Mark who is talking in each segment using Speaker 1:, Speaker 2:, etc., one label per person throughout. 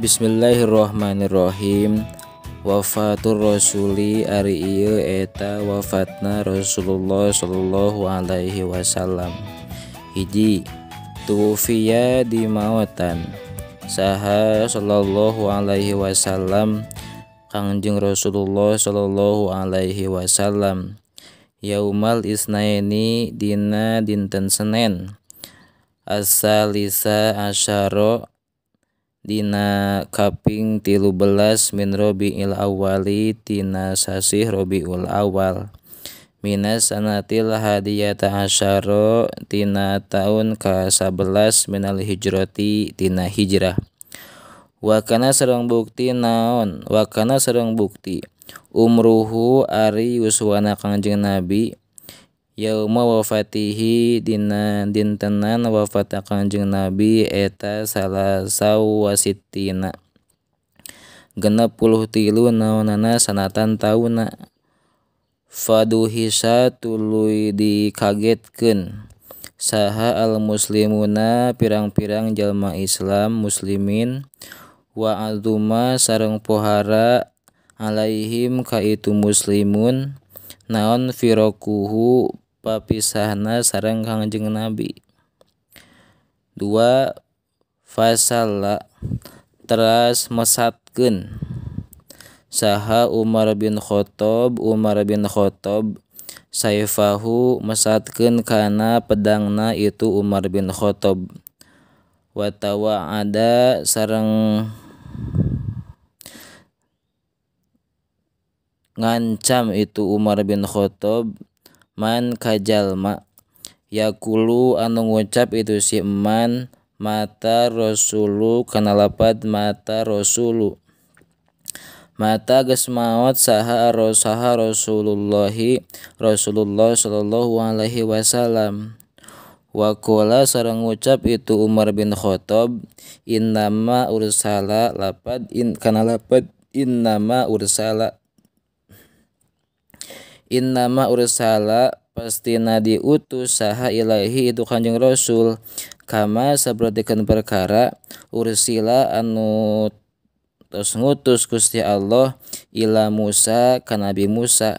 Speaker 1: Bismillahirrahmanirrahim. Wafatur Rasuli ari ieu eta wafatna Rasulullah sallallahu alaihi wasallam. Hiji, tuwfiya di maotan saha sallallahu alaihi wasallam Kangjeng Rasulullah sallallahu alaihi wasallam yaumal isnaini dina dinten Senen as-salisa asyara dina kaping 13 min Rabiul Awwali tina sasih Rabiul Awal minas sanatil hadiyata asyara tina taun ka-11 minal hijrati tina hijrah. Wakana sareng bukti naon wakana sareng bukti umruhu ari yuswana Kangjeng Nabi yauma wafatihi dina dintenan wafat Kangjeng Nabi eta salasau wasitina 63 naonana sanatan tauna. Faduhisa tuluy dikagetkeun saha al muslimuna pirang-pirang jalma Islam muslimin wa azuma sareng pohara alaihim ka itu muslimun naon firaquhu papisahna sareng Kangjeng Nabi. Dua, fasala teras mesatkeun saha Umar bin Khattab saifahu mesatkeun kana pedangna itu Umar bin Khattab wa tawa'ada sareng ngancam itu Umar bin Khattab man kajalma yakulu anu ngucap itu si man mata rasulu kana lapad mata rasulu mata geus maot saha Rasulullahi Rasulullah sallallahu alaihi wasallam. Wa qala sareng ngucap itu Umar bin Khattab innama ursala lapad in kana lapad innama ursala innama ursala pastina diutus saha ilahi itu Kanjeng Rasul kama sapertikeun perkara ursila anu tos ngutus Gusti Allah ila Musa ka Nabi Musa.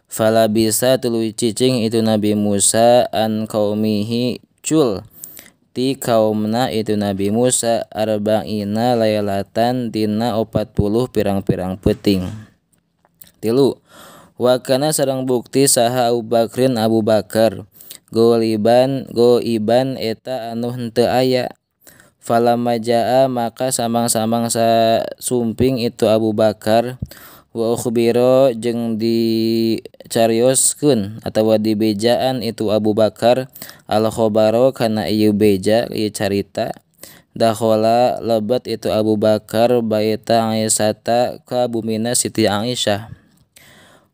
Speaker 1: Fala bisa tuluy cicing itu Nabi Musa an kaumihi cul ti kaumna itu Nabi Musa arba'ina lailatan dina 40 pirang-pirang peuting. Tilu, wakana sareng bukti saha Abu Bakrin Abu Bakar goliban goiban eta anu henteu aya. Falamma jaa maka samang-samang sumping itu Abu Bakar wa ukhbiro jeung dicarioskeun atawa dibejaan itu Abu Bakar al khabaro kana ieu beja ieu carita. Dakhala lebat itu Abu Bakar baita Aisyata ka bumina Siti Aisyah.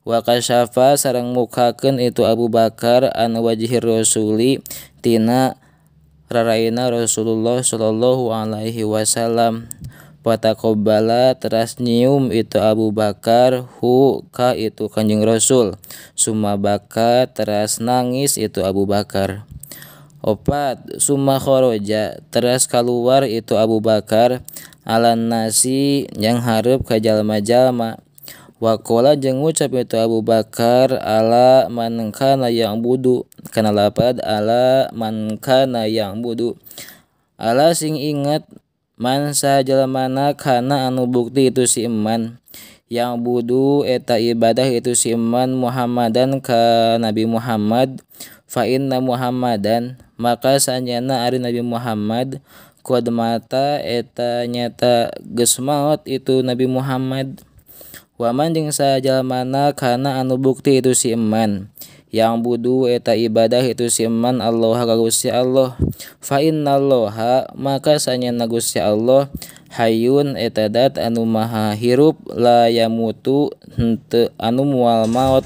Speaker 1: Wa kasyafa sareng mukakeun itu Abu Bakar an wajhir rasuli tina raraina Rasulullah sallallahu alaihi wasallam. Fataqabbala teras nyium itu Abu Bakar hu ka itu Kanjeng Rasul. Summa baka teras nangis itu Abu Bakar. Opat, summa kharaja teras kaluar itu Abu Bakar alan nasi yang hareup ka jalma-jalma. Waqala jeung ngucap itu Abu Bakar ala man kana yang budu kana lapad ala man kana yang budu ala sing inget man sajalamana kana anu bukti itu si iman yang budu eta ibadah itu si iman Muhammadan ka Nabi Muhammad fa inna Muhammadan maka sanyana ari Nabi Muhammad qad mata eta nyata geus maot itu Nabi Muhammad. Waman jeung sajalmana kana anu bukti itu si iman yang budu eta ibadah itu si iman Allah ka Gusti Allah fa innallaha maka sanyana Gusti Allah hayyun eta dat anu maha hirup la yamutu henteu anu moal maot.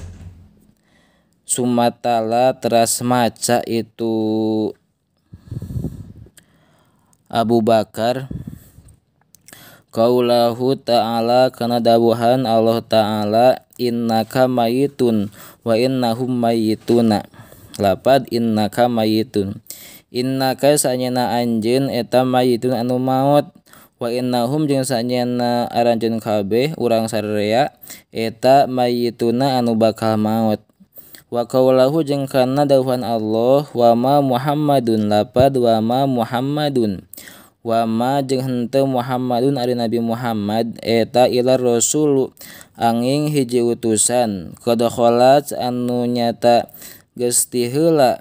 Speaker 1: Sumatala teras maca itu Abu Bakar qaulahu ta'ala kana dawuhan Allah ta'ala innaka mayitun wa innahum mayituna lapad innaka mayitun innaka sanyana anjeun eta mayitun anu maot Wa innahum jeung sanyana aranjeun kabeh urang sararea eta mayituna anu bakal maot. Wa qaulahu jeung kana dawuhan Allah wa ma Muhammadun lapad wa ma Muhammadun wa ma jeung henteu Muhammadun ari Nabi Muhammad eta ila rasul angin hiji utusan qad khalat anu nyata geus ti heula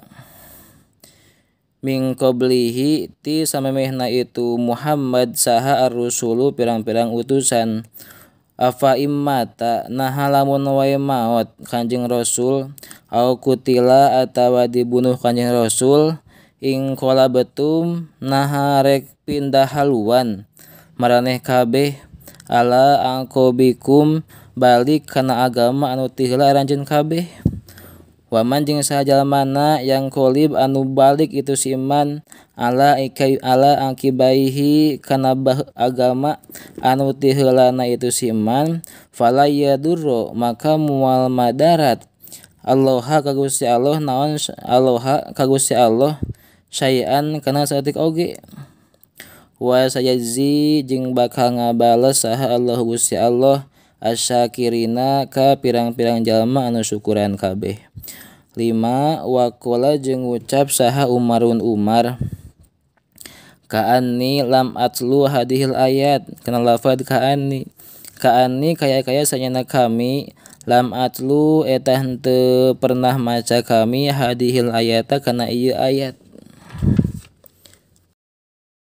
Speaker 1: min qablihi ti samemehna itu Muhammad saha ar-rusulu pirang-pirang utusan. Afa immata naha lamun wae maot Kanjeng Rasul au kutila atawa dibunuh Kanjeng Rasul ing qala betum naha rek pindah haluan maraneh kabeh ala angkobikum balik kana agama anu ti heula aranjeun kabeh. Waman jeung saha jalmana yang kolib anu balik itu si iman ala ikai ala angkibaihi kana agama anu ti heulana itu si iman fala yadurro maka mual madarat Alloha ka Gusti Allah naon Alloha ka Gusti Allah syai'an kana saeutik oge. Wa sayajzi jeung bakal ngabales saha Allah Gusti Allah asyakirina ka pirang-pirang jalma anu syukuran kabeh. 5 waqala jeung ngucap saha Umarun Umar kaanni lam atlu hadhil ayat kana lafad kaanni kaanni kaya-kaya sanyana kami lam atlu eta henteu pernah maca kami hadhil ayata kana ieu ayat.